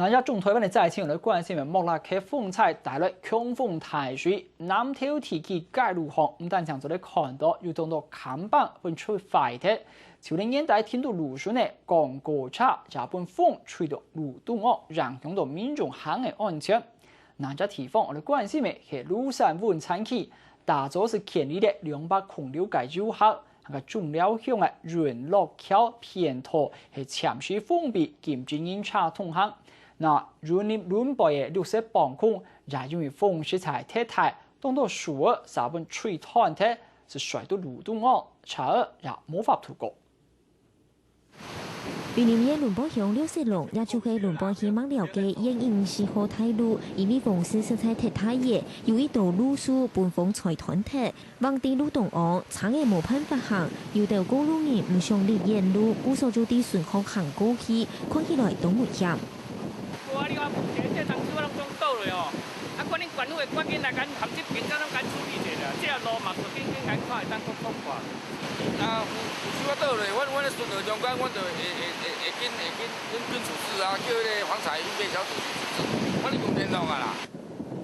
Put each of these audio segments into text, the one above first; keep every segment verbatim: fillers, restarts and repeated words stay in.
南亞中台灣个災情來關心个莫拉克風災帶來強風大水，南投地區街路項毋單淨做得看到有當多看板分吹壞忒，就連原底停到路脣个公交車也分風吹到路中央，影響到民眾行个安全。另一隻地方，𠊎來關心个係鹵山溫泉區，打早時牽引了兩百空六个遊客， 該中寮鄉个麟洛橋邊頭係暫時封閉，禁止人車通行。那雲林崙背个綠色磅空，也因為風實在忒大，當多樹仔煞分吹斷忒，就摔到路中央，車仔也無法度過。雲林縣崙背鄉綠色路，也就係崙背去麥寮个縣一五四號大路，因為風勢實在忒大了，有一兜路樹分風吹斷忒， 橫在路中央，車仔無辦法行，有兜過路人毋想離遠路，故所就在脣項行過去，看起來當危險。無啊，你看目前這當時我攏總倒落哦，啊，看恁官府的趕緊來趕，含這邊才攏趕處理一下啦，這路嘛，緊緊趕緊看會當過通過。啊，有，有需要倒落，阮，阮咧巡邏中間，阮就會，會，會，會緊，會緊，緊，緊處置啊，叫彼个防災預備小組去處置，阮咧用電腦啊啦。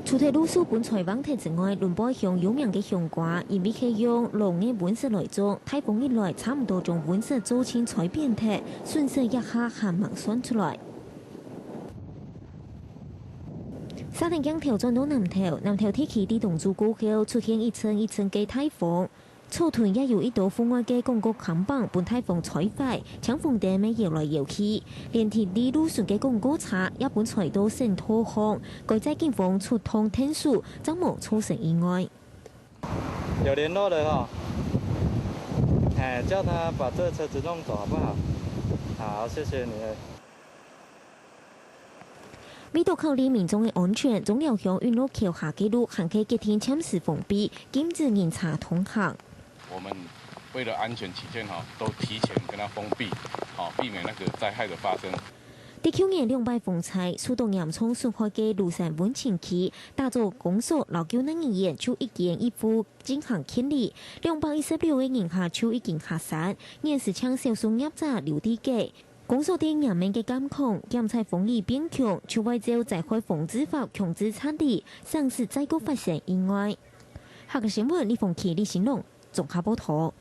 除忒路樹分吹橫忒之外，崙背鄉有名个香瓜，因為係用龍个溫室來種，颱風一來，差毋多將溫室做盡吹扁忒，損失這下還吂算出來。續等鏡頭轉到南投，南投地區在當晝過後出現一陣一陣个大風， 草屯也有一兜戶外个廣告看板分颱風吹壞，青紅燈也搖來搖去，連停在路脣个廣告車也分吹到省道項，該在警方出動𢯭手，正無造成意外。有聯絡了哈，哎，叫他把這車子弄走好不好？好，謝謝你。 為著考慮民眾个安全，中寮鄉麟洛橋下个路還係決定暫時封閉，禁止人車通行。我們為了安全起見哈，都提前跟它封閉，好，避免那個災害的發生。在舊年兩擺風災，受到嚴重損害个鹵山溫泉區，打早公所摎救難人員就一間一戶進行清理，兩百一十六个人客就已經下山，現時淨少數業者留在該。 公所在嚴密个監控、檢采風雨變強，就會照災害防治法強制撤離，省時再過發生意外。客家新聞，李鳳琪、李新龍綜合報導。